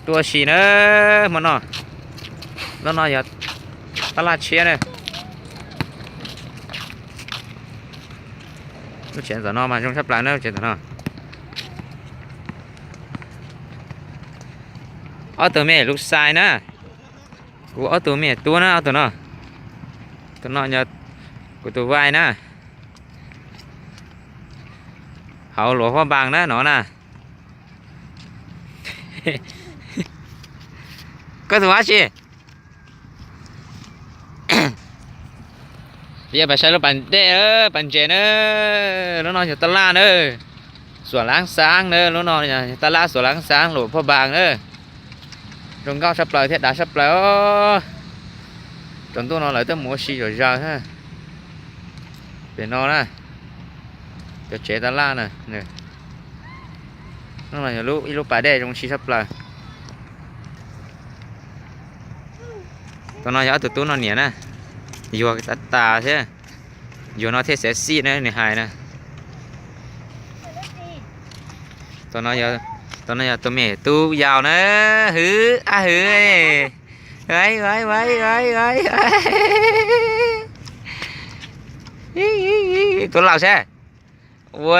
Ua si na, hmo no, lub no yog tab laj tshiab na. Lub tsev ntawm no mas zoo tshaj plaws na, lub tsev ntawm no. Ob tug me lus xais na, kuv ob tug me tub na, ob tug no. Tus no yog kuv tus vai na, hauv Luam Phaj Npas na no na. Koj tus dab tsi? Yog pab saib lub pas dej, pas ntses na. Lub no yog tab laj na, Xuam Laab Xaab na, lub no yog tab laj Xuam Laab Xaab Luam Phaj Npas na. Zoo nkauj tshaj plaws thiab dav tshaj plaws os. Tsaus ntuj no lawv twb mus ua si zom zaws. Pem no na, cov tsev tab laj na. Lub no yog ib lub pas dej zoo si tshaj plaws. Tus no yog ob tug tub no niam na, yuag tas tas thiab, yuag no thiaj xav xij na nws hais na. Tus no yog tus me tub yau na, hwv ab hwv. Tuav laus seb. Ua,